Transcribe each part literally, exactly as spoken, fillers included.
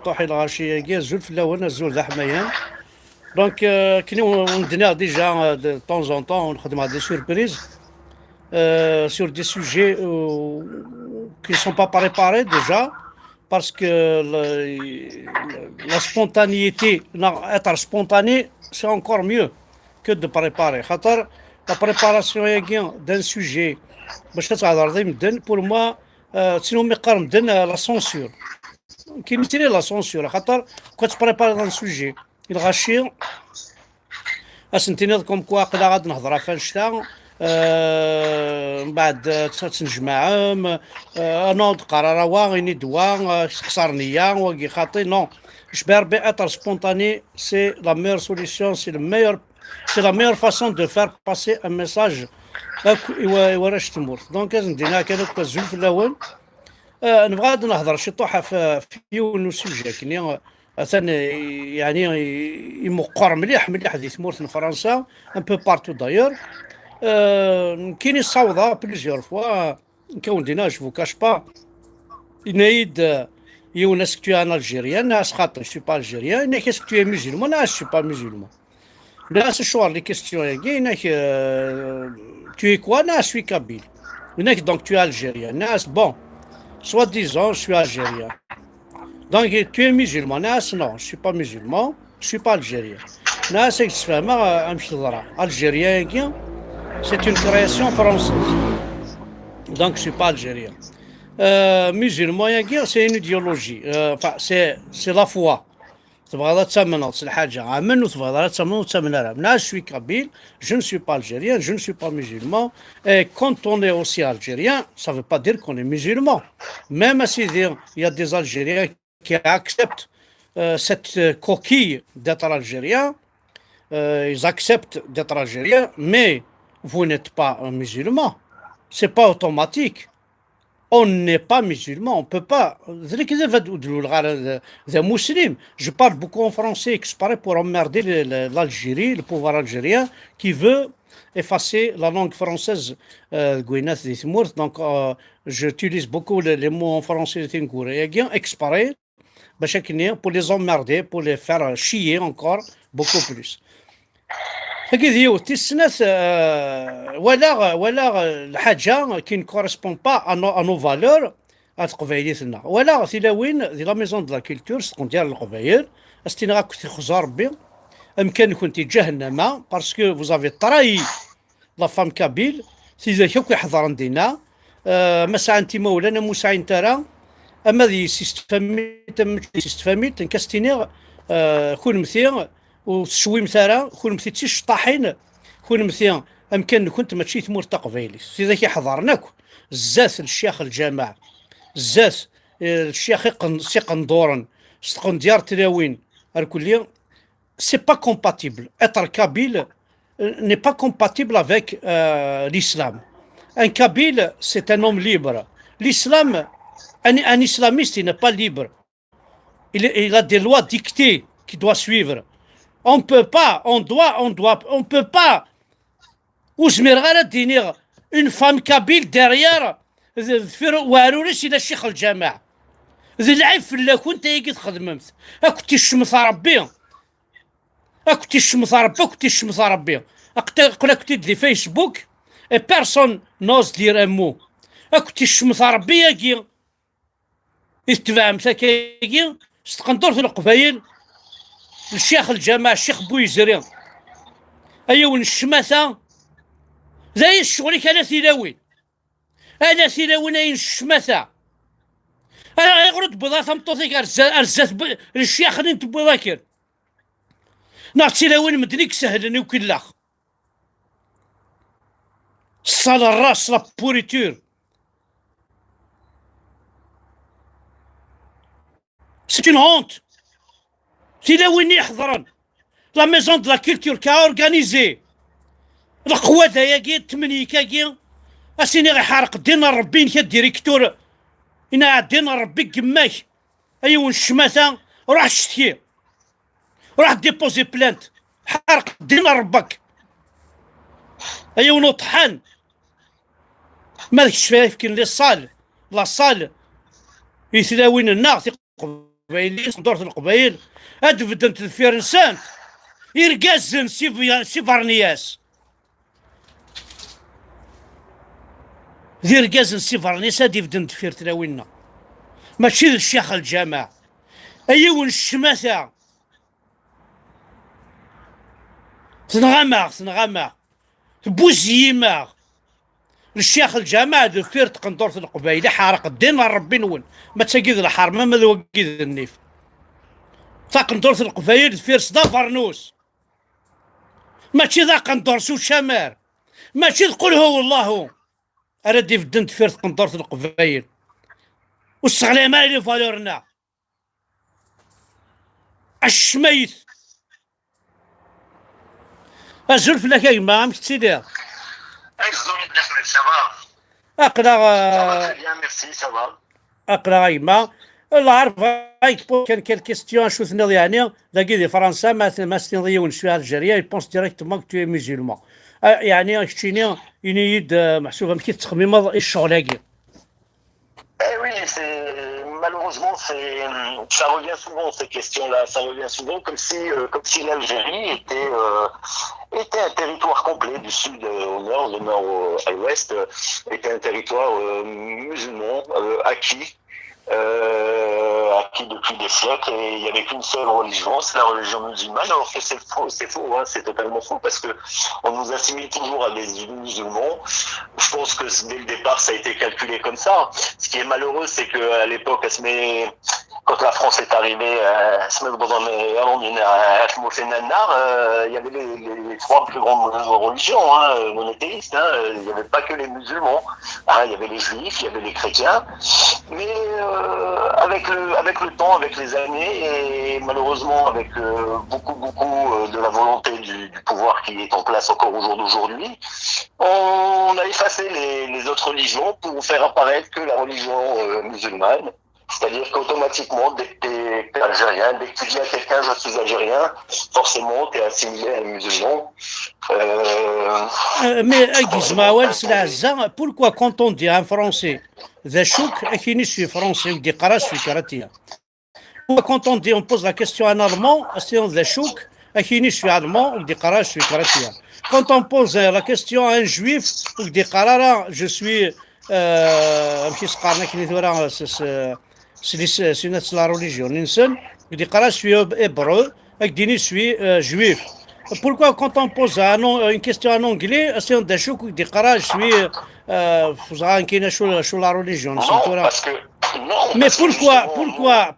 Ṭuḥi Lɣaci-agi, azul fell-awen, azul d aḥmayan. Donc, euh, akken i wen-d-nniɣ déjà, euh, de temps en temps, nxeddem des surprises, euh, sur des sujets, euh, qui ne sont pas préparés déjà, parce que le, la spontanéité, non, être spontané, c'est encore mieux que de préparer. خاطر la préparation d'un sujet, باش تهضر ضد مدن, pour moi, euh, c'est une mécanisme de la censure. Qui me tire la censure, خاطر quand tu prépares un sujet, الغاشي, ad sen-tiniḍ comme quoi aql-aɣ ad nehḍer ɣef annect-a, euh, mbeɛd, euh, ad tennejmaɛem, euh, non, ur d-qqar ara wa, ini-d wa, euh, texṣer nneyya, wagi xaṭi, non. Je vais être spontané, c'est la meilleure solution, c'est le meilleur, c'est la meilleure façon de faire passer un message akk i wa-, i warrac tmurt. Donc, ad sen-d-iniɣ kan akk azul fell-awen. Euh, nebɣa ad nehḍer ciṭuḥ ɣef, ɣef yiwen n usujet akkenni, euh, atan, euh, yeɛni, euh, imeqqer mliḥ, mliḥ di tmurt n Fransa, un peu partout d'ailleurs. Euh, nekkini ssawḍeɣ plusieurs fois, nekk ad wen-d-iniɣ, je vous cache pas, yenna-yi-d, euh, yiwen, est-ce que tu es un Algérien? Nniɣ-as xaṭi, je suis pas algérien. Yenna-k, est-ce que tu es musulman? Nniɣ-as, je suis pas musulman. Nniɣ-as, acuɣer les questions-agi? Yenna-k, euh, tu es quoi? Nniɣ-as, je suis kabyle. Yenna-k, donc tu es algérien. Nniɣ-as, bon, soi-disant, je suis algérien. Donc, tu es musulman? Nniɣ-as, non, je suis pas musulman, je suis pas algérien. Nniɣ-as, ad k-d-sfehmeɣ, euh, amek teḍra. Algérien-agi, c'est une création française. Donc, je suis pas algérien. Euh, musulman-agi, c'est une idéologie. Euh, enfin, c'est, c'est la foi. Tebɣiḍ ad tamneḍ s lḥaǧa, amen, ur tebɣiḍ ara ad tamneḍ, ur ttamen ara. Nniɣ-as, je suis kabyle, je ne suis pas algérien, je ne suis pas musulman. Et quand on est aussi algérien, ça veut pas dire qu'on est musulman. Même à Sidi, il y a des Algériens qui acceptent, euh, cette, euh, coquille d'être algérien. Euh, ils acceptent d'être algériens, mais vous n'êtes pas un musulman. C'est pas automatique. On n'est pas musulman, on peut pas. D lekdeb ad d-luleɣ ara d, d amuslim. Je parle beaucoup en français exprès pour emmerder le, le, l'Algérie, le pouvoir algérien qui veut effacer la langue française, euh, deg wayen at di tmurt. Donc, euh, j'utilise beaucoup les, les mots en français, tineggura-agi, exprès. Bac akken, pour les emmerder, pour les faire chier encore beaucoup plus. Tagi d yiwet. Tis snat, euh, walaɣ, walaɣ, euh, lḥaǧa qui ne correspond pas à nos, à nos valeurs, à teqbaylit-nneɣ. Walaɣ tilawin di la maison de la culture, s tqendyar n Leqbayel, ad s-tiniɣ akk tixza Rebbi, amkan-nkent di ǧahennama, parce que vous avez trahi la femme kabyle, tidak akk iḥeḍren dinna, euh, ma sɛant imawlan, am ur sɛint ara, ama d yessi-s n tfamilt, ama mačči d yessi-s n tfamilt, nekk ad s-tiniɣ, euh, kunemti ur tecwimt ara, kunemti d ticeṭṭaḥin, kunemti amkan-nkent mačči tmurt taqbaylit. Tidak iḥeḍren akk, zdat lecyax lǧameɛ, zdat, euh, lecyax iqen-, s iqenduren, s tqendyar tlawin, arkulli, c'est pas compatible. Être kabyle, euh, n'est pas compatible avec, euh, l'islam. Un kabyle, c'est un homme libre. L'islam, un, un islamiste, il n'est pas libre. Il, il a des lois dictées qu'il doit suivre. On peut pas, on doit, on doit, on peut pas. Ur zmireɣ ara ad d-iniɣ une femme kabyle derrière, d-, deffir uɛrur-is yella ccix lǧameɛ. D lɛib fell-akent ayagi txedmemt. Ad kent-iccemmet Rebbi. Ad kent-iccemmet Rebbi, ad kent-iccemmet Rebbi. Aql-, aql-akent-id di Facebook, et personne n'ose dire un mot. Ad kent-iccemmet Rebbi-agi i tetbeɛemt akkagi, s tqendurt n Leqbayel, Ccix Lǧameɛ, Ccix Buyezri. Ay yiwen n ccmata, d ayen ccɣel-ik ala tilawin. Ala tilawin ay n ccmata. Ayɣer ur d-tewwiḍ ara tameṭṭut-ik ar zza-, ar zdat n ccyax-nni n tewwiḍ akken? Neɣ d tilawin medden i isehlen i ukellax? Sale race, la pourriture. C'est une honte. Tilawin i iḥeḍren. La maison de la culture qui a organisé leqwada-agi, tmenyik-agi, ad s-iniɣ iḥerq ddin n Rebbi-inek a directeur, inaɛdin n Rebbi deg yemma-k, a yiwen ccmata, ruḥ ccetki, ruḥ déposer plainte, ḥerq ddin n Rebbi-k, a yiwen uṭḥan, ma d kečč ara yefken les salles, la salle, i tlawin-nneɣ, Leqbayel, tqendurt n Leqbayel, ad d-beddent deffir-nsent irgazen s ibernyas. D irgazen s ibernyas ad d-ibedden deffir tlawin-nneɣ. Mačči d ccix lǧameɛ. A yiwen ccmata. Tenɣam-aɣ, tenɣam-aɣ. Tbuzziyim-aɣ. Ccix lǧameɛ deffir tqendurt n Leqbayel, iḥerq ddin n Ṛebbi-nwen. Ma d tagi d lḥerma, ma d wagi d nnif. Taqendurt n Leqbayel deffir-s d abernus. Mačči d aqendur s ucamar. Mačči d qul huwa Allahu ara d-ibedden deffir tqendurt n Leqbayel. Ur sseɣlayem ara les valeurs-nneɣ. Acmayt. Azul fell-ak a gma, amek tettiliḍ? Azul, ça va? Aql-aɣ, ça va très bien, merci, ça va. Aql-aɣ a gma. Lɛerb, ay k-, kan quelle question, acu tenniḍ yeɛni? Dagi di Fransa, ma, ma s-tiniḍ i yiwen je suis algérien, il pense directement que tu es musulman. Ah, yeɛni keččini, ini-yi-d, eh, meḥsub amek i tettxemmimeḍ i ccɣel-agi? Eh oui, c'est, malheureusement, c'est, ça revient souvent, ces questions-là. Ça revient souvent comme si, euh, comme si l'Algérie était, euh, était un territoire complet, du sud, euh, au nord, du nord au- à l'ouest, euh, était un territoire, euh, musulman, euh, acquis, euh, acquis depuis des siècles, et il n'y avait qu'une seule religion, c'est la religion musulmane, alors que c'est faux, c'est faux, hein, c'est totalement faux, parce que on nous assimile toujours à des musulmans. Je pense que dès le départ, ça a été calculé comme ça. Ce qui est malheureux, c'est qu'à l'époque, quand la France est arrivée, euh, il y avait les, les- les trois plus grandes religions, hein, monothéistes, hein, il n'y avait pas que les musulmans, hein, il y avait les juifs, il y avait les chrétiens, mais, euh, avec le, avec le temps, avec les années, et malheureusement avec, euh, beaucoup, beaucoup, euh, de la volonté du, du pouvoir qui est en place encore au jour d'aujourd'hui, on a effacé les, les autres religions pour faire apparaître que la religion, euh, musulmane. C'est-à-dire qu'automatiquement, dès que t'es, t'es algérien, dès que tu dis à quelqu'un, je suis algérien, forcément, t'es assimilé à un musulman. Euh, Euh, mais a gizem awal s lɛezza, pourquoi quand on dit un français d acu-k, ad k-yini je suis français, ur k-d-yeqqar ara je suis chrétien? Pourquoi quand on dit, on pose la question à un allemand, ad s-tiniḍ d acu-k, ad k-yini je suis allemand, ur k-d-yeqqar ara je suis chrétien? Quand on pose, euh, la question à un juif, ur k-d-yeqqar ara je suis, euh, amek i s-qqaren akken i tura, s, s, s lis-, s, s la religion-nsen, ur k-d-yeqqar ara je suis hébreu, ad k-d-yini je suis, euh, juif. Pourquoi quand on pose un, une question en anglais, ad s-tiniḍ d acu-k, ur k-d-yeqqar ara je suis, euh, ur ẓriɣ acu, acu la religion-nsen Non, tura? Parce que, non, Mais parce que pourquoi, justement, pourquoi,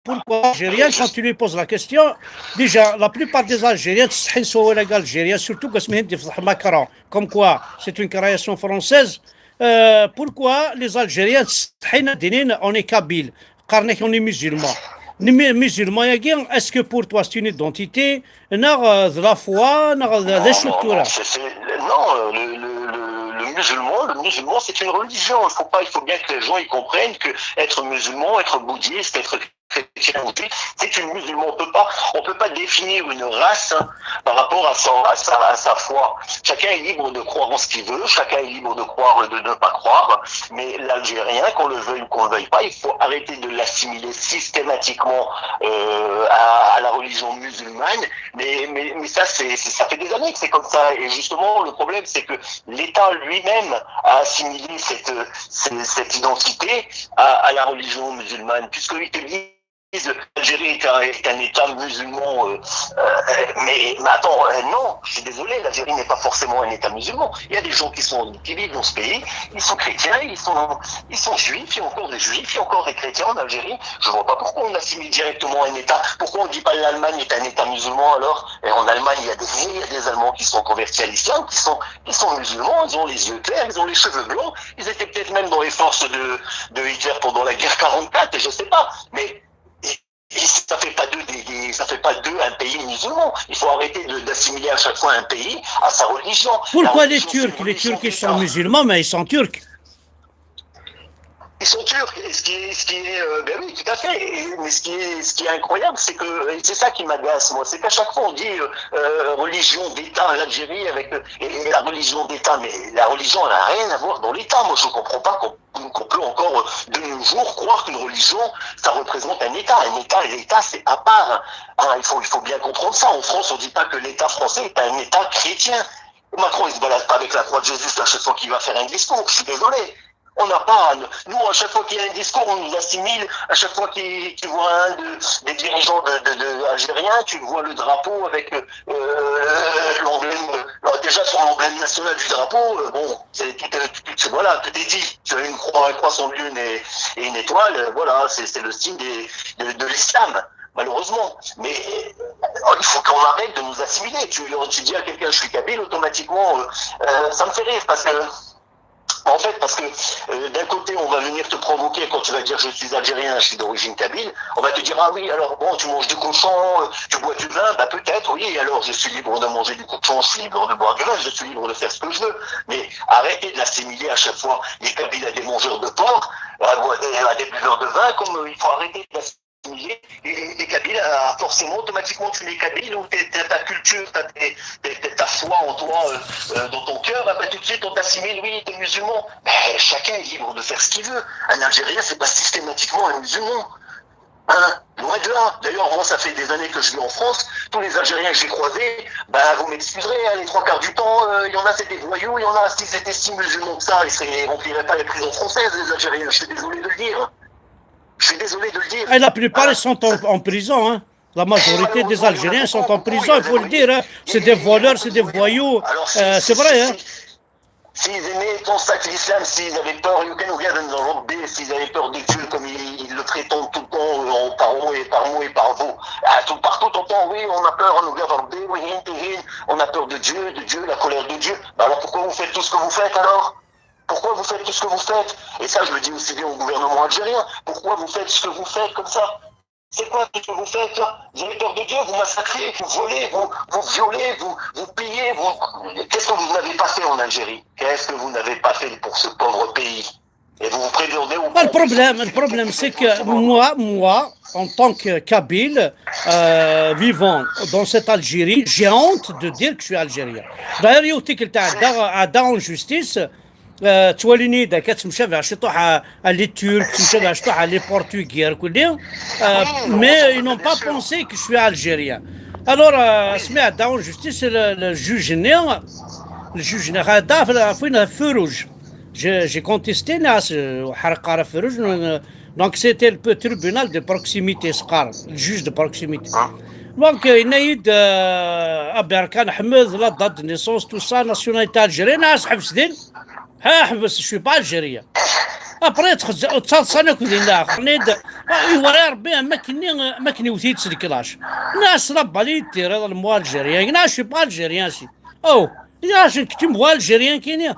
pourquoi l'Algérien, quand tu lui poses la question, déjà, la plupart des Algériens, ttsetḥin s wawal-agi algérien, surtout quand Macron, comme quoi c'est une création française, euh, pourquoi les Algériens ttsetḥin ad d-inin on est kabyle, qqaren-ak on est musulman? Musulman-agi, est-ce que pour toi c'est une identité, neɣ, euh, de la foi, neɣ d, d acu tura? Non, c'est- c'est- non, euh, le, le- le- le musulman, le musulman, c'est une religion. Il faut pas, il faut bien que les gens ils comprennent que être musulman, être bouddhiste, être chrétien, c'est une musulman. On peut pas, on peut pas définir une race, hein, par rapport à son, à sa, à sa foi. Chacun est libre de croire en ce qu'il veut, chacun est libre de croire, de ne pas croire. Mais l'Algérien, qu'on le veuille ou qu'on le veuille pas, il faut arrêter de l'assimiler systématiquement, euh, à, à la religion musulmane. Mais, mais, mais ça, c'est, c'est- ça fait des années que c'est comme ça. Et justement, le problème, c'est que l'État lui-même a assimilé cette, cette, cette identité à, à la religion musulmane, puisqu'ils te disent l'Algérie est un, est un État musulman. Euh, euh, mais, mais attends, euh, non, je suis désolé, l'Algérie n'est pas forcément un État musulman. Il y a des gens qui sont, qui vivent dans ce pays, ils sont chrétiens, ils sont, ils sont juifs, il y a encore des juifs, il y a encore des chrétiens en Algérie. Je vois pas pourquoi on assimile directement un État. Pourquoi on dit pas l'Allemagne est un État musulman alors? Et en Allemagne, il y a des, il y a des Allemands qui sont convertis à l'islam, qui sont, qui sont musulmans, ils ont les yeux clairs, ils ont les cheveux blonds, ils étaient peut-être même dans les forces de, de Hitler pendant la guerre quarante-quatre, je sais pas. Mais et, et ça fait pas d'eux des, des- ça fait pas d'eux un pays musulman. Il faut arrêter de- d'assimiler à chaque fois un pays à sa religion. La Pourquoi les religion, c'est une Turcs, les religion Turcs ils d'État. Sont musulmans, mais ils sont Turcs. Ils sont turcs. Et ce qui est, ce qui est euh, ben oui, tout à fait. Mais ce qui est, ce qui est incroyable, c'est que, et c'est ça qui m'agace, moi, c'est qu'à chaque fois on dit euh, euh, religion d'État, l'Algérie avec euh, et la religion d'État, mais la religion n'a rien à voir dans l'État. Moi, je ne comprends pas qu'on qu'on peut encore euh, de nos jours croire qu'une religion, ça représente un État. Un État, l'État, c'est à part. Hein, il, faut, il faut bien comprendre ça. En France, on ne dit pas que l'État français est un État chrétien. Macron, il se balade pas avec la croix de Jésus à chaque fois qu'il va faire un discours. Je suis désolé. On n'a pas, nous, à chaque fois qu'il y a un discours, on nous assimile. À chaque fois qu'il tu vois un de, des dirigeants de, de, de, algériens, tu vois le drapeau avec euh, l'emblème. Euh, déjà sur l'emblème national du drapeau, euh, bon, c'est, tout, est- tout- c'est- voilà, tout est dit. Tu as une croix, un croissant de lune et, et une étoile, euh, voilà, c'est, c'est le signe des- de, de l'islam, malheureusement. Mais euh, il faut qu'on arrête de nous assimiler. Tu, tu dis à quelqu'un je suis kabyle, automatiquement, euh, euh, ça me fait rire parce que en fait, parce que euh, d'un côté, on va venir te provoquer quand tu vas dire je suis algérien, je suis d'origine kabyle. On va te dire ah oui, alors bon, tu manges du cochon, euh, tu bois du vin, bah peut-être, oui. Alors je suis libre de manger du cochon, je suis libre de boire du vin, je suis libre de faire ce que je veux. Mais arrêtez de l'assimiler à chaque fois les Kabyles à des mangeurs de porc, à, à des buveurs de vin, comme euh, il faut arrêter de l'assimiler les, les Kabyles à forcément automatiquement tu es kabyle ou t'es- t'as ta culture, t'as tes- tes- tes- ta foi en toi, euh, euh, dans ton cœur, ah bah, tout de suite on t'assimile, oui, t'es musulman. Mais chacun est libre de faire ce qu'il veut. Un Algérien, c'est pas systématiquement un musulman. Hein, loin de là. D'ailleurs, moi, ça fait des années que je vis en France. Tous les Algériens que j'ai croisés, bah, vous m'excuserez, hein, les trois quarts du temps, euh, il y en a, c'est des voyous, il y en a, si c'était si musulman que ça, ils ne rempliraient pas les prisons françaises, les Algériens. Je suis désolé de le dire. Je suis désolé de le dire. Et la plupart, ils sont en, en prison. Hein. La majorité des Algériens sont en prison, il faut le dire. Hein. C'est des voleurs, c'est des voyous. Euh, c'est vrai. Hein. S'ils aimaient tant ça que l'islam, s'ils avaient peur, يو كانوا قاعدين ربي, s'ils avaient peur de Dieu comme ils, ils le prétendent tout le temps, euh, en, par mots et par mots et par vous. Ah, tout, partout, tout le temps, oui, on a peur, on nous garde ربي, oui, hin, hin, hin, on a peur de Dieu, de Dieu, la colère de Dieu. Bah alors pourquoi vous faites tout ce que vous faites alors ? Pourquoi vous faites tout ce que vous faites ? Et ça, je le dis aussi bien au gouvernement algérien, pourquoi vous faites ce que vous faites comme ça ? C'est quoi tout ce que vous faites là ? Vous avez peur de Dieu, vous massacrez, vous volez, vous, vous violez, vous, vous pillez, vous... Qu'est-ce que vous n'avez pas fait en Algérie ? Qu'est-ce que vous n'avez pas fait pour ce pauvre pays ? Et vous vous prétendez au Le problème, le problème, c'est que moi, moi, en tant que Kabyle, euh, vivant dans cette Algérie, j'ai honte de dire que je suis algérien. D'ailleurs, il y a un en justice, euh, توليني إذا كتمشى بها شي طوحة les Turcs, تمشى بها شي طوحة les Portugais, كلهم. Euh, mais ils n'ont pas pensé que je suis algérien. Alors, euh, سمعت en justice, le, le juge ني, le juge ني, هذا فين في Feu Rouge. J'ai contesté ناس, وحرق راه Feu Rouge. Donc, c'était le tribunal de proximité, سقار, le juge de proximité. Donc, il y a eu de, euh, Aberkan Ahmed, la date de naissance, tout ça, nationalité algérienne, ناس حبس دين. ها حبس, je suis pas algérien. Après, تخز-, تصاد صنك ذي لا خنيد. يوري ربي ما كني, ما كني وثيت سلكلاش. ناس لا باليتي, راه المو algérien, ناس je suis pas algérien, si. Oh, ناس كنت مو algérien, كيني.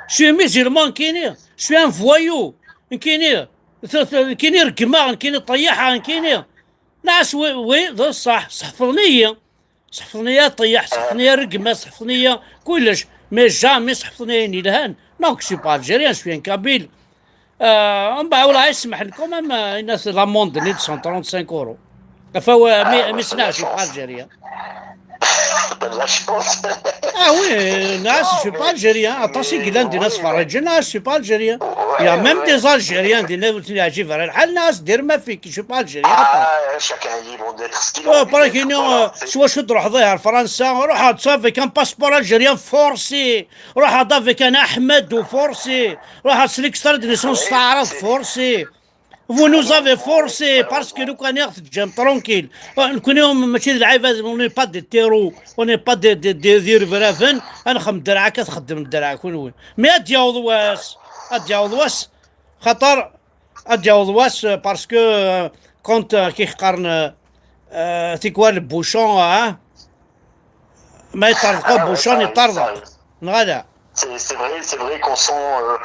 Je suis musulman, كيني. Je suis un voyou, كيني. كيني رقمة, كيني طيحة, كيني. ناس oui, oui, صح, صحفظني. صحفظني طيح, صحفظني رقمة, صحفظني كلش. Mais jamais صحفظني يلهان. Donc, je suis pas algérien, je suis un kabyle. آه، من بعد والله يسمح لكم، اما الناس l'amende ني deux cent trente-cinq euros. فهو مي سنا je suis pas algérien. T'as de la chance. Ah oui, ناس, je suis pas algérien. Attention, il y a des ناس فرنجين, ناس, je suis pas algérien. Il y a même des Algériens, des ناس, ناس دير ما فيك, je suis pas algérien. Ah, chacun est libre d'être ce qu'il a envie d'être. Voilà, سوا شو تروح ظهر فرنسا, روح تصافي كان passeport algérien forcé. روح اضافي كان احمد وفورسي. روح سليك صار دني سون استعرض فورسي. Vous nous avez forcé parce que nous كان ياخذ جام tranquille. نكون يوم ماشي العباد, on n'est pas des terreaux, on n'est pas des, des, des, des revraven. انا خم دراعك تخدم دراعك, وين وين. Mais ادي عوض واس, ادي عوض واس. خاطر ادي عوض واس parce que كنت كيخقرن تيكوال بوشون, ها, ما يطرق بوشون, يطرق نغدا. c'est vrai, c'est vrai qu'on sent, euh,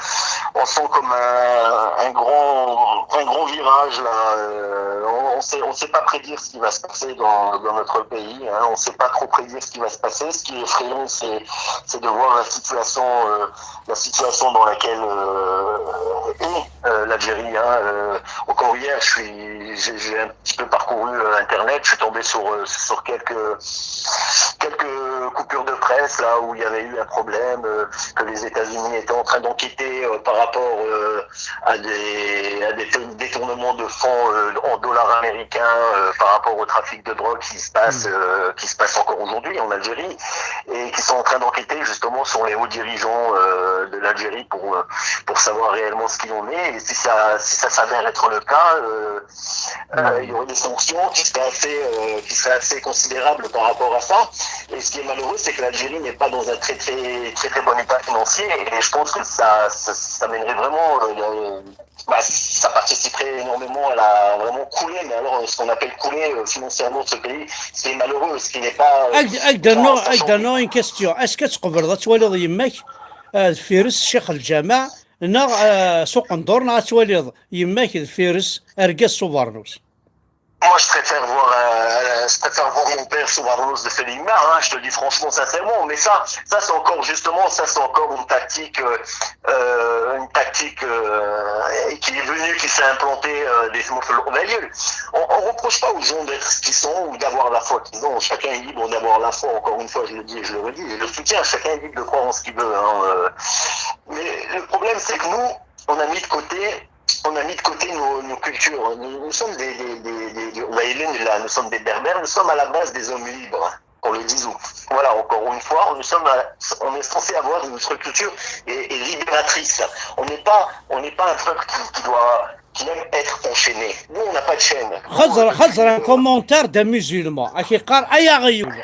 on sent comme un, un, grand, un grand virage là. Euh, on ne sait, on sait pas prédire ce qui va se passer dans, dans notre pays. Hein. On ne sait pas trop prédire ce qui va se passer. Ce qui est effrayant, c'est de voir la situation, euh, la situation dans laquelle euh, est euh, l'Algérie. Hein. Euh, encore hier, je suis, j'ai un petit peu parcouru euh, Internet. Je suis tombé sur, euh, sur quelques, quelques coupures de presse là où il y avait eu un problème, euh, que les États-Unis étaient en train d'enquêter euh, par rapport euh, à, des, à des détournements de fonds euh, en dollars américains euh, par rapport au trafic de drogue qui se passe, mm. euh, qui se passe encore aujourd'hui en Algérie et qui sont en train d'enquêter justement sur les hauts dirigeants euh, de l'Algérie pour, euh, pour savoir réellement ce qu'il en est et si ça, si ça s'avère être le cas. Euh, euh, il y aurait des sanctions qui seraient assez, euh, qui seraient assez considérables par rapport à ça. Et ce qui est malheureux, c'est que l'Algérie n'est pas dans un très très très très bon état financier. Et je pense que ça, ça, ça mènerait vraiment, euh, bah, ça participerait énormément à la vraiment couler, mais alors ce qu'on appelle couler euh, financièrement ce pays, ce qui est malheureux, ce qui n'est pas. Euh, Ak-d-rnuɣ une question. Est-ce que tu peux voir tu vois les mecs, euh, Firis, Cheikh El Jama, neɣ euh, Suq Ndur, neɣ ad twaliḍ yemma-k d Firis, argaz s ubernus? Moi, je préfère voir, euh, je préfère voir mon père sous Barlos de Felima, hein, je te le dis franchement, sincèrement. Mais ça, ça c'est encore justement, ça c'est encore une tactique, euh, euh, une tactique euh, qui est venue, qui s'est implantée euh, des on, on reproche pas aux gens d'être ce qu'ils sont ou d'avoir la foi qu'ils ont. Chacun est libre d'avoir la foi. Encore une fois, je le dis et je le redis, et je le soutiens. Chacun est libre de croire en ce qu'il veut. Hein, euh. Mais le problème, c'est que nous, on a mis de côté on a mis de côté nos, nos cultures. Nous, nous sommes des, des, des, des, là, nous sommes des berbères, nous sommes à la base des hommes libres, qu'on le dise. Voilà, encore une fois, nous sommes à, on est censé avoir une culture et, et libératrice. On n'est pas, on n'est pas un peuple qui, qui doit qui aime être enchaîné. Nous, on n'a pas de chaîne. خزر خزر un commentaire d'un musulman ak yeqqar ay aɣyul.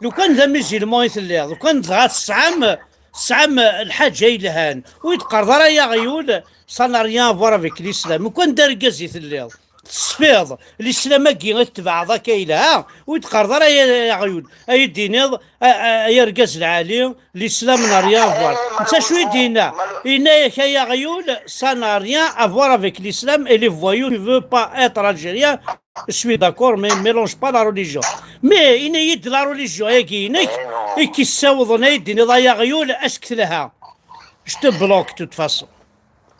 Lukan d amusulman i telliḍ, lukan dɣa tesɛam tesɛam lḥaǧa yelhan, ur yi-d-qqareḍ ara ay aɣyul, ça n'a rien à voir avec l'islam. Ukan d argaz i telliḍ, tesfiḍ l'islam-agi i tetbeɛeḍ akka yelha, ur yi-d-qqareḍ ara ay aɣyul, ay d-tiniḍ ay argaz lɛali, l'islam n'a rien à voir. Netta acu i d-yenna? Yenna-yak ay aɣyul, ça n'a rien à voir avec l'islam et les voyous, tu veux pas être algérien, Je suis d'accord, mais mélange pas la religion. Mais il y a de la religion, et qui est qui s'audonne, il dit, il y a est-ce que là, je te bloque de toute façon.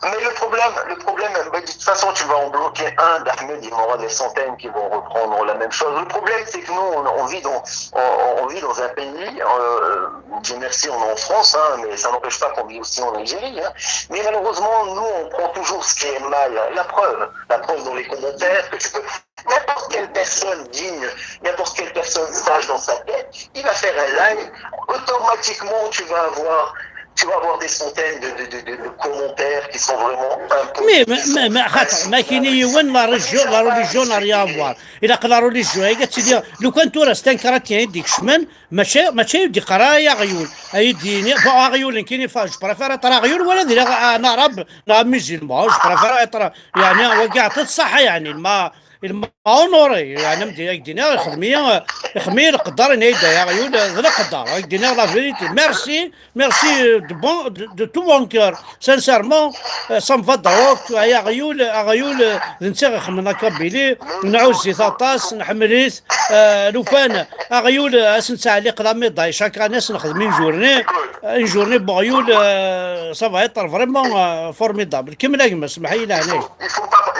Mais le problème, le problème, bah, de toute façon, tu vas en bloquer un, d'Ahmed, il y en aura des centaines qui vont reprendre la même chose. Le problème, c'est que nous, on, on vit dans, on, on, vit dans un pays, euh, Dieu merci, on est en France, hein, mais ça n'empêche pas qu'on vit aussi en Algérie. Hein. Mais malheureusement, nous, on prend toujours ce qui est mal. La preuve, la preuve dans les commentaires, que tu peux n'importe quelle personne digne, n'importe quelle personne sage dans sa tête, il va faire un live, automatiquement tu vas avoir tu vas avoir des centaines de, de, de, de commentaires qui sont vraiment impossibles. Mais, mais, mais, attends, mais qui n'est la religion, la religion n'a rien à voir. Il a que la religion, il a dit, le quand tu restes un chrétien, il dit que je m'en, mais c'est, mais c'est, il dit, il dit, il dit, je préfère être aɣyul, ولا دير un arabe, un musulman, je préfère être, يعني, وقعت الصحة, يعني, ما, Il m'a honoré, يعني, مدي يدينا يخدمي يخمي القدر، نيدا يا غيول ذا القدر يدينا. La vérité, merci, merci de bon, de, de tout mon cœur, sincèrement. Ça me va droit. يا غيول، يا غيول، نتي خمنا كابيلي، نعوز زيت اطاس، نحمليت. لو كان يا غيول اسن تعليق لا ميداي chaque année نخدم une journée, une journée بغيول. Ça va être vraiment formidable. كمل يا اسمح لي هنا.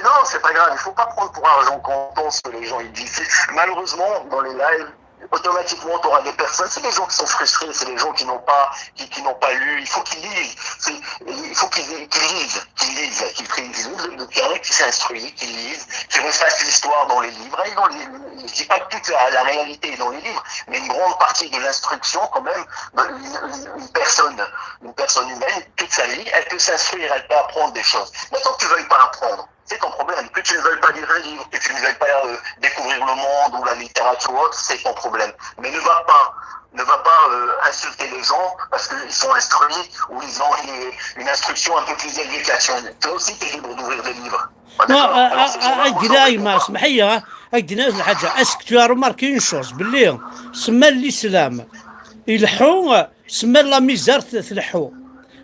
Non, c'est pas grave, il faut pas prendre pour argent comptant ce que les gens ils disent. Malheureusement, dans les lives, automatiquement, tu auras des personnes, c'est des gens qui sont frustrés, c'est des gens qui n'ont pas, qui, qui n'ont pas lu, il faut qu'ils lisent, il faut qu'ils qu lisent, qu'ils lisent, qu'ils lisent le bouquin, qu'ils s'instruisent, qu'ils lisent, qu'ils refassent l'histoire dans les livres. Et dans les, je dis pas que toute la, la réalité est dans les livres, mais une grande partie de l'instruction quand même, une, une personne, une personne humaine, toute sa vie, elle peut s'instruire, elle peut apprendre des choses. Maintenant que tu veuilles pas apprendre, c'est ton problème. Que tu ne veuilles pas lire un livre, que tu ne veuilles pas euh, découvrir le monde ou la littérature ou autre, c'est ton problème. Mais ne va pas, ne va pas euh, insulter les gens parce qu'ils sont instruits ou ils ont une, une instruction un peu plus élevée que la tienne. Toi aussi, tu es libre d'ouvrir des livres. Est-ce que tu as remarqué une chose, بلي سما الإسلام يلحو, سما la misère تلحو.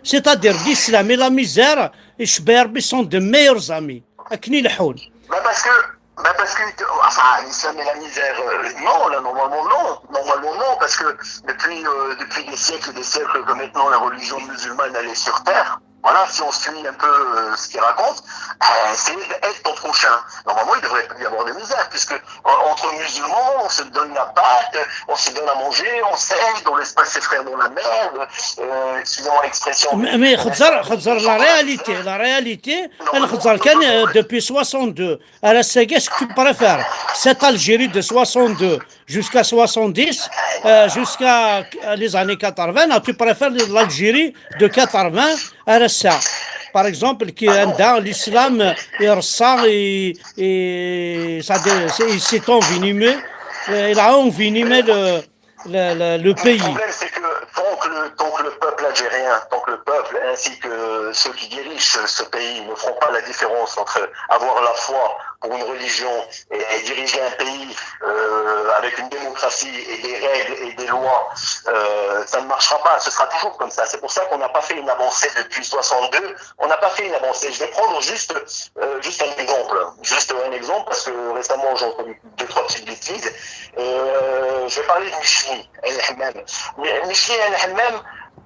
C'est-à-dire, l'islam et la misère, et Chebba Rebbi sont de meilleurs amis. Akken i leḥḥun. Bah parce que, bah parce que, enfin, l'islam et la misère, euh, non, là, normalement non, normalement non, parce que depuis, euh, depuis des siècles et des siècles que maintenant la religion musulmane elle est sur terre, voilà, si on suit un peu euh, ce qu'il raconte, euh, c'est aide ton prochain. Normalement, il ne devrait plus y avoir de misère, puisque euh, entre musulmans, on se donne la patte, on se donne à manger, on s'aide, on laisse pas ses frères dans la merde, euh, excusez-moi l'expression. Mais, mais خزر, خزر la réalité, la réalité, أنا خزر كان, euh, depuis soixante-deux. Alors, c'est qu'est-ce que tu préfères? Cette Algérie de soixante-deux jusqu'à soixante-dix, euh, jusqu'à euh, les années quatre-vingts, ou tu préfères l'Algérie de quatre-vingts à ça? Par exemple, qui dans l'islam, il ressent et, et ça, il s'est envenimé, euh, il a envenimé le, le, le, le pays. Le problème, c'est que tant que le, tant que le peuple algérien, tant que le peuple, ainsi que ceux qui dirigent ce, ce pays ne feront pas la différence entre avoir la foi pour une religion et, et diriger un pays euh, avec une démocratie et des règles et des lois, euh, ça ne marchera pas. Ce sera toujours comme ça. C'est pour ça qu'on n'a pas fait une avancée depuis soixante-deux. On n'a pas fait une avancée. Je vais prendre juste, euh, juste un exemple. Juste un exemple, parce que récemment, j'ai entendu deux, trois petites bêtises. Euh, je vais parler de Michli El Hammam. Michli El Hammam,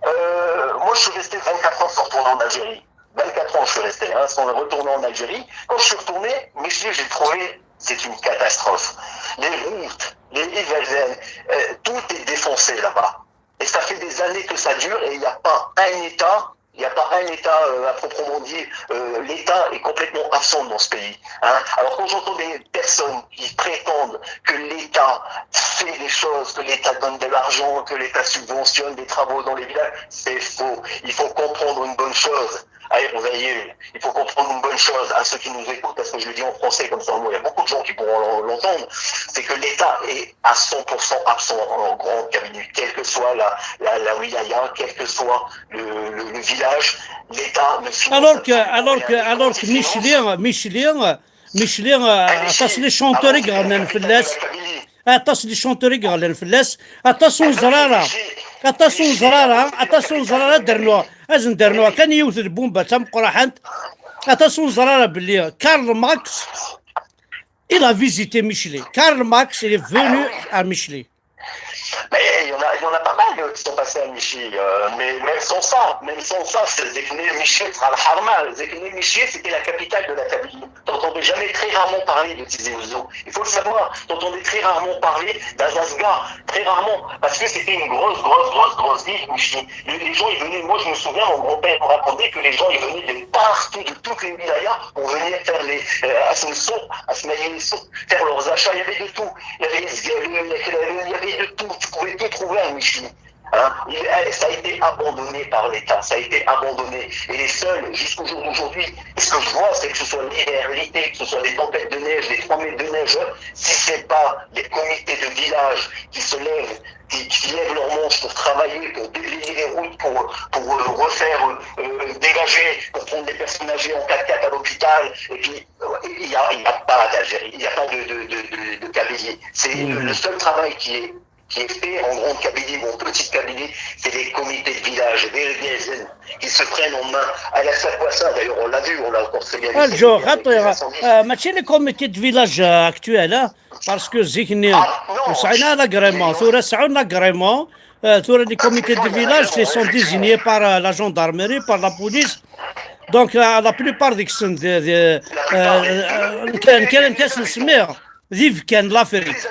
euh, moi, je suis resté vingt-quatre ans sans retourner en Algérie. Vingt-quatre ans, je suis resté, hein, sans retourner en Algérie. Quand je suis retourné, Michli, j'ai trouvé, c'est une catastrophe. Les routes, les Iverzen, euh, tout est défoncé là-bas. Et ça fait des années que ça dure et il n'y a pas un État, il n'y a pas un État euh, à proprement dit. Euh, L'État est complètement absent dans ce pays. Hein. Alors quand j'entends des personnes qui prétendent que l'État fait des choses, que l'État donne de l'argent, que l'État subventionne des travaux dans les villages, c'est faux. Il faut comprendre une bonne chose. Aïe, vous voyez, il faut comprendre une bonne chose à ceux qui nous écoutent, parce que je le dis en français, comme ça au moins il y a beaucoup de gens qui pourront l'entendre, c'est que l'État est à cent pour cent absent en grande Kabylie, quelle que soit la, la, la wilaya, quel que soit le, le, le village, l'État ne finance Alors que, alors que, alors que Michli, Michli, Michli, aṭas n les chanteurs i yeɣnan fell-as. Aṭas n les chanteurs i yeɣnan fell-as. Aṭas ur neẓri ara. Aṭas ur neẓri ara. Aṭas ur neẓri ara. Ad rnuɣ, ad sen-d-rnuɣ kan yiwet n lbumba d tameqqraḥant. Aṭas ur neẓri ara belli Karl Marx, il a visité Michli. Karl Marx, il est venu à Michli. Mais il y, en a, il y en a pas mal euh, qui sont passés à Michli. Euh, mais même sans ça, même sans ça, c'est Michli, c'est Michli, c'était la capitale de la Kabylie. T'entendais jamais, très rarement parler de Tizi Ouzou. Il faut le savoir, t'entendais très rarement parler d'Azazga, très rarement, parce que c'était une grosse, grosse, grosse, grosse ville, Michli. Les, les gens, ils venaient, moi je me souviens, mon grand-père me racontait que les gens, ils venaient de partout, de toutes les wilayas, pour venir faire les, euh, à son sourd, à se mailler les sourds, faire leurs achats, il y avait de tout. Il y avait, il y avait de tout, tu pouvais tout trouver à Michli. Hein, ça a été abandonné par l'État, ça a été abandonné. Et les seuls, jusqu'au jour d'aujourd'hui, ce que je vois, c'est que ce soit l'hiver, l'été, que ce soit des tempêtes de neige, des trois mètres de neige, si ce n'est pas les comités de village qui se lèvent, qui, qui lèvent leurs manches pour travailler, pour déblayer les routes, pour, pour euh, refaire, euh, euh, dégager, pour prendre des personnes âgées en quatre-quatre à l'hôpital, et puis euh, il n'y a, a, pas d'Algérie, il n'y a pas de, de, de, de, de Kabylie. C'est mmh. le, le seul travail qui est qui est fait en grande Kabylie ou en petite Kabylie, c'est les comités de village, les Vergazen, qui se prennent en main. À la Sakwassa, d'ailleurs, on l'a vu, on l'a encore très bien vu. الجو خطيرة. آه، ماشي les comités de village actuels, parce que زيكني وسعينا l'agrément, ثورة سعون l'agrément, ثورة les comités de village, ils sont désignés par la gendarmerie, par la police. Donc, la plupart des كان كان نسميها d ibekkan n l'Afrique.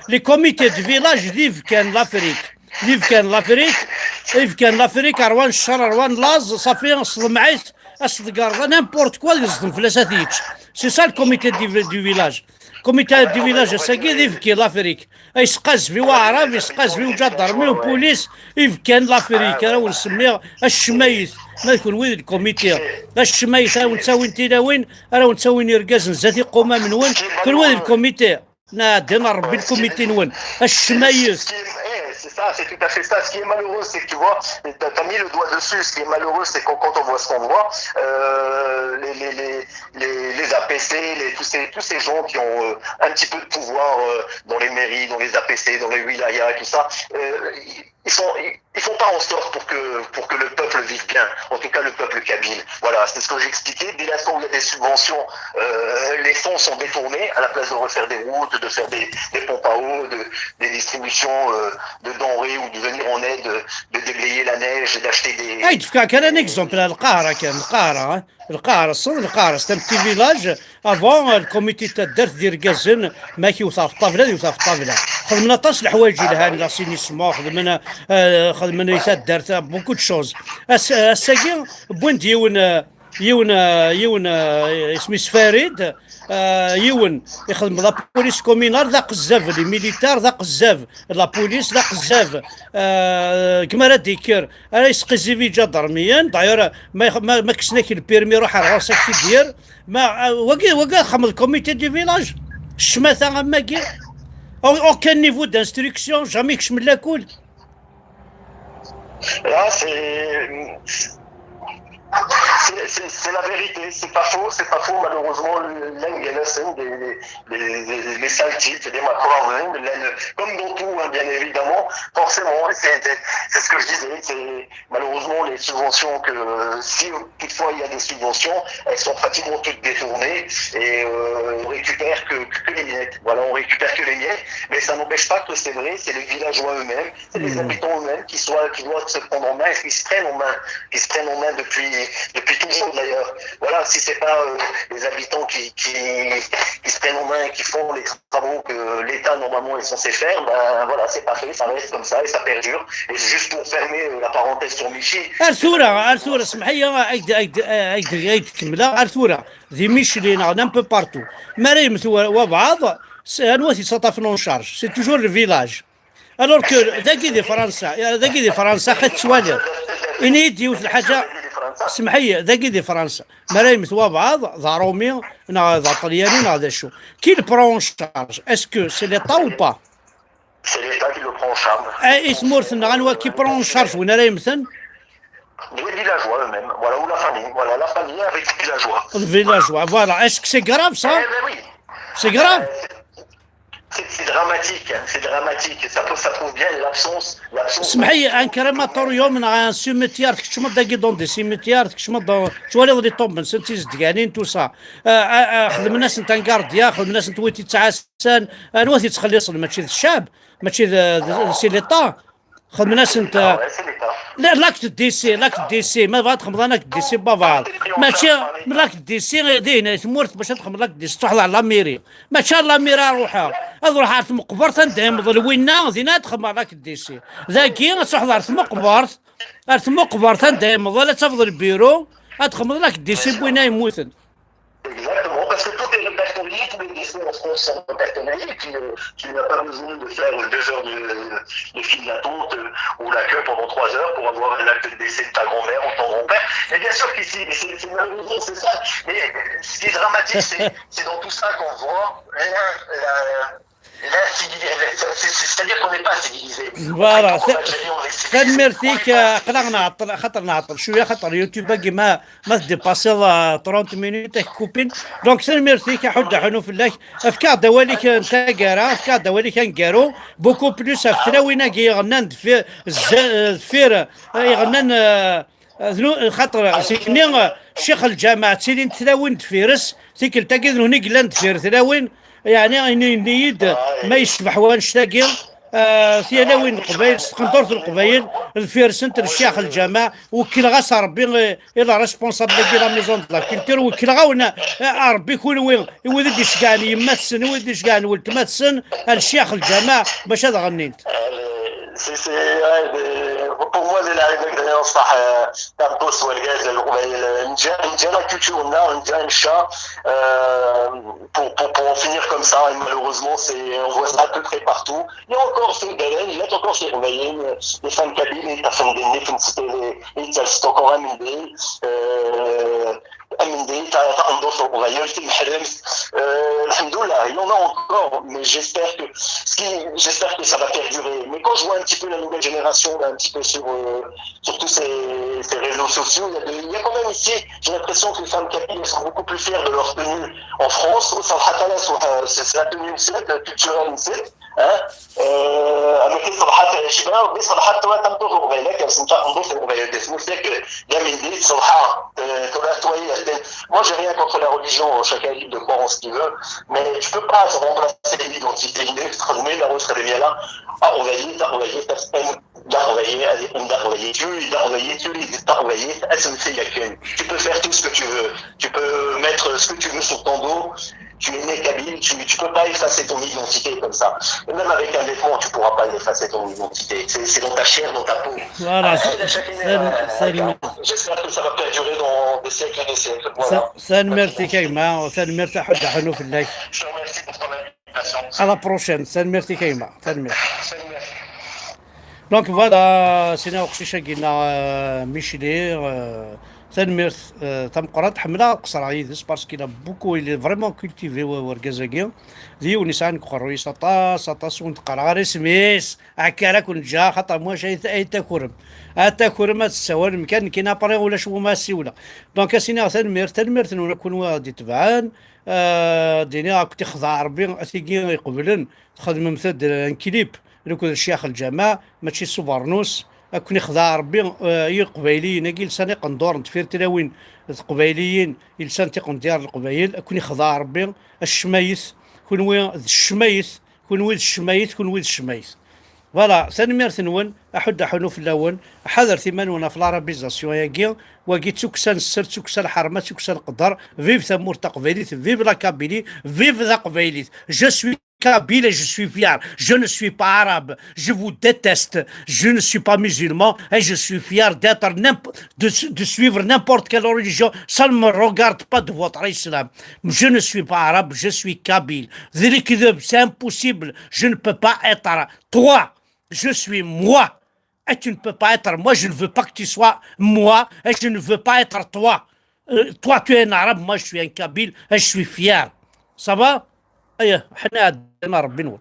Les comités de village d ibekkan n l'Afrique. D ibekkan n l'Afrique, ibekkan n l'Afrique, rwan ccer, rwan laẓ, ṣafi, s lemɛis, as tgerḍ, n'importe quoi, yeẓdem fell-as ad t-yečč. C'est ça le comité du village. Comité du village, ass-agi d ibekki n l'Afrique. Yesqazef i waɛrab, yesqazef i uǧadarmi, upulis, ibekkan n l'Afrique, ara wen-semmiɣ acmayet, ma d kunwi d lkumiti, acmayet, ara wen-ttawin tilawin, ara wen-ttawin irgazen zdat iqumam-nwen, kunwi d lkumiti, nɛeddi n Rebbi lkumiti-nwen, acmayet. C'est ça, c'est tout à fait ça. Ce qui est malheureux, c'est que tu vois, tu as mis le doigt dessus. Ce qui est malheureux, c'est quand, quand on voit ce qu'on voit, euh, les, les, les, les, les A P C, les, tous, ces, tous ces gens qui ont euh, un petit peu de pouvoir euh, dans les mairies, dans les A P C, dans les wilayas, tout ça, euh, ils sont, ils, ils font pas en sorte pour que, pour que le peuple vive bien, en tout cas le peuple kabyle. Voilà, c'est ce que j'expliquais. Dès l'instant où il y a des subventions, euh, les fonds sont détournés. À la place de refaire des routes, de faire des, des pompes à eau, de, des distributions euh, de denrées ou de venir en aide, de déblayer la neige, d'acheter des... Ay d-fkeɣ kan un exemple, Lqahra kan, Lqahra, Lqahra, ṣṣeḍ Lqahra, c'est un petit village. Avant, le comité n taddart d irgazen, ma k-iwet ɣef ṭṭabla, d iwet ɣef ṭṭabla. Xedmen aṭas n leḥwayeǧ yelhan, l'assainissement, xedmen, euh, xedmen i taddart, beaucoup de choses. Ass-, ass-agi, wwin-d yiwen, euh, yiwen, euh, yiwen, euh, isem-is Farid, euh, yiwen ixdem la police communale, d aqezzab, les militaires d aqezzab, la police d aqezzab, euh, gma ara d-ikker, ara yesqizzib iǧadarmiyen, d'ailleurs, ma, ma, ma kksen-ak le permis, ruḥ ar ɣur-s ak-t-id-yerr. Ma, euh, wagi, wagi ad xedmeḍ comité du village, ccmata am wagi, au-, aucun niveau d'instruction, jamais kecmen lakul. Là, c'est. C'est c'est- c'est la vérité, c'est pas faux, c'est pas faux. Malheureusement, l'Inde, il y en a, c'est des, des, des, des, des sales types, c'est des macrons, hein, mais l'Inde, comme dans tout, hein, bien évidemment, forcément, c'est c'est- c'est ce que je disais, c'est malheureusement les subventions que, si toutefois il y a des subventions, elles sont pratiquement toutes détournées et euh, on récupère que, que les miettes. Voilà, on récupère que les miettes, mais ça n'empêche pas que c'est vrai, c'est les villageois eux-mêmes, c'est les Mhm. habitants eux-mêmes qui, soient, qui doivent se prendre en main, qui se prennent en main, qui se prennent en main depuis, depuis toujours d'ailleurs. Voilà, si c'est pas euh, les habitants qui, qui, qui se prennent en main et qui font les travaux que l'État normalement est censé faire, ben voilà, c'est pas fait, ça reste comme ça et ça perdure. Et juste pour fermer euh, la parenthèse sur Michi, Ar tura, ar tura, semḥ-iyi, ad, ad, ad, ad kemmleɣ, ar tura, di Micli neɣ un peu partout. Mi ara yemmet wa- wabɛaḍ, s- anwa t-yettaṭafen en charge? C'est toujours le village. Alors que dagi di Fransa, dagi di Fransa, xi tettwaliḍ. Ini-yi-d yiwet lḥaǧa, semḥ-iyi, dagi di Fransa. Mi ara yemmet wabɛaḍ, d aṛumi, neɣ d aṭelyani, neɣ d acu. Qui le prend en charge? Est-ce que c'est l'État ou pas? C'est l'État qui le prend en charge. Eh, i tmurt-nneɣ anwa qui prend en charge win ara yemmten? Les villageois eux-mêmes, voilà, ou la famille, voilà, la famille avec les villageois. Le villageois, voilà. Est-ce que c'est grave Eh ça? Ben oui. C'est grave. C'est c'est dramatique, hein, c'est dramatique. Ça prouve, ça prouve bien l'absence, l'absence. Semḥ-iyi, un crématorium neɣ un cimetière, tkecmeḍ dagi dans des cimetières, tkecmeḍ dans, tettwaliḍ les tombes-nsen d tizedganin, tout ça. Euh, euh, euh, xedmen-asent un gardien, xedmen-asent win t-ittɛassan, anwa t-ittxelliṣen? Mačči d ccɛeb, mačči d, d, c'est l'État. Xedmen-asent, euh, Ouais, c'est l'État. La, l'acte de décès, l'acte de décès, ma tebɣa ad txedmeḍ un acte de décès n wabɛaḍ. Mačči, l'acte de décès, din, i tmurt, bac ad txedmeḍ l'acte de décès, tṛuḥeḍ ɣer la mairie. Mačči ar la mairie ad ruḥeɣ, ad ruḥeɣ ar tmeqbert anda yemḍel winna, dinna ad xedmeɣ l'acte de décès. Dagi, ad tṛuḥeḍ ar tmeqbert, ar tmeqbert anda yemḍel, ad tafeḍ lbiru, ad txedmeḍ l'acte de décès n winna yemmuten. Exactement, parce que tout est répertorié, tous les décès en France sont répertoriés, et puis euh, tu n'as pas besoin de faire deux heures de, de file d'attente euh, ou la queue pendant trois heures pour avoir un acte de décès de ta grand-mère ou de ton grand-père. Et bien sûr qu'ici, mais c'est c'est malheureusement c'est ça. Mais ce qui est dramatique, c'est c'est dans tout ça qu'on voit hein, la, la civili- c'est- c'est- c'est-à-dire qu'on n'est pas civilisé. Voilà, En Algérie, on est civilisé. tanemmirt-ik, aql-aɣ nɛeṭṭel, xaṭer nɛeṭṭel cwiya, xaṭer YouTube-agi ma, ma tdépasseḍ euh, trente minutes, ad k-kupin. Donc, tanemmirt-ik, aḥud aḥunu fell-ak. Efk-aɣ-d awal-ik n taggara, efk-aɣ-d awal-ik aneggaru. Beaucoup plus ɣef tlawin-agi iɣennan deffir, zza- deffir, euh, iɣennan, euh, euh, dnu- xaṭer, zik-nni, euh, ccix lǧameɛ, ttilint tlawin deffir-s, tikkelt-agi d nutni i yellan deffir tlawin, yeɛni, ini-, ini-yi-d ma yecbeḥ wanect-agi, euh, tilawin n Leqbayel, s tqendurt n Leqbayel, deffir-sent ccix lǧameɛ, wekkleɣ-as Rebbi, euh, i la responsable-agi la maison de la culture, wekkleɣ-awen, euh, a Rebbi kunwi, i wid i d-iceggɛen yemma-tsen, i wid i d-iceggɛen weltma-tsen, a ccix lǧameɛ, bac ad ɣennint. Euh, c'est, c'est, ouais, des- pour moi, c'est la référence par euh, Tartos ou Elgaz, le Roubaix, le- Nja- Nja, la culture, on a Nja, Ncha, euh, pour, pour, pour en finir comme ça, et malheureusement, c'est, on voit ça à peu près partout. Il y a encore ce Galen, il y a encore ces Roubaix, les femmes kabyles, et ça fait des nez, c'était les, et ça, c'est encore un des, euh, Amendé, t'as, t'as un autre, on va y aller, euh, alhamdoulilah, il y en a encore, mais j'espère que, ce qui, j'espère que ça va perdurer. Mais quand je vois un petit peu la nouvelle génération, là, un petit peu sur, euh, sur tous ces, ces réseaux sociaux, il y, a de- il y a quand même ici, j'ai l'impression que les femmes kabyles, elles sont beaucoup plus fières de leur tenue en France. Au Sarhatala, c'est c'est la tenue, c'est culturelle, c'est, hein, euh, avec les Sarhat, je sais pas, les Sarhat, toi, t'as un peu, on va y aller, qu'elles sont pas en bourse, on va y aller, c'est-à-dire que la midi, Sarhat, euh, tu vas nettoyer la tête. Moi, j'ai rien contre la religion, chacun est libre de croire en ce qu'il veut, mais tu peux pas remplacer l'identité. Il est extraordinaire, la rose, là. Ah, on va y aller, on va y aller, دعوة يتولي، دعوة يتولي، دعوة يتولي، دعوة يتولي. Tu peux faire tout ce que tu veux. Tu peux mettre ce que tu veux sur ton dos. Tu es né kabyle, tu ne peux pas effacer ton identité comme ça. Et même avec un vêtement, tu ne pourras pas effacer ton identité. C'est c'est dans ta chair, dans ta peau. Voilà, Ah, c'est- chacun est, c'est- euh, c'est le- J'espère que ça va perdurer dans des siècles et des siècles. Voilà. Tanemmirt-ik a gma, tanemmirt a Ḥudda Ḥunu fell-ak. Je te remercie pour ton invitation. À la prochaine, tanemmirt-ik a gma, tanemmirt. Salut, merci. Donc voilà, c'est un sujet qui a Michel, euh, tanemmirt, euh, tameqqrant, ḥemmleɣ ad qeṣṣreɣ yid-s parce qu'il a beaucoup, il est vraiment cultivé, wa- wergaz-agi. D yiwen yesɛan deg uqerruy-is aṭas, aṭas ur n-teqqar ara isem-is. Akka ara ken-ǧǧeɣ, xaṭer mwac ay ay takurem. A takurem ad tessawalem kan, nekkini après ulac wuma ad ssiwleɣ. Donc a s-iniɣ tanemmirt, tanemmirt-nwen a kunwi aɣ-d-itebɛen. Ah, d-iniɣ ad kent-ixdeɛ Rebbi, a tigi iqeblen, txedmemt-d un clip, nekk d Ccix Lǧameɛ, mačči s ubernus, ad ken-ixdeɛ Rebbi, ah, i Iqbayliyen-agi lsan iqenduren deffir tlawin teqbayliyin, i lsan tiqendyar n Leqbayel, ad ken-ixdeɛ Rebbi, a ccmayet, kunwi d ccmayet, kunwi d ccmayet, kunwi d ccmayet. Voilà, tanemmirt-nwen, aḥuddu aḥunu fell-awen, ḥadret iman-nwen ɣef l'arabisation-agi, wagi d tukksa n sser, d tukksa n lḥerma, d tukksa n lqedder. Vive tamurt taqbaylit, vive la Kabylie, vive taqbaylit. Je suis kabyle et je suis fier. Je ne suis pas arabe. Je vous déteste. Je ne suis pas musulman et je suis fier d'être n'imp- de, su- de suivre n'importe quelle religion. Ça ne me regarde pas de votre islam. Je ne suis pas arabe, je suis kabyle. D lekdeb, c'est impossible. Je ne peux pas être toi. Je suis moi. Et tu ne peux pas être moi. Je ne veux pas que tu sois moi. Et je ne veux pas être toi. Euh, toi, tu es un arabe. Moi, je suis un kabyle. Et je suis fier. Ça va? Aya, ḥna ɛeddan Rebbi-nwen.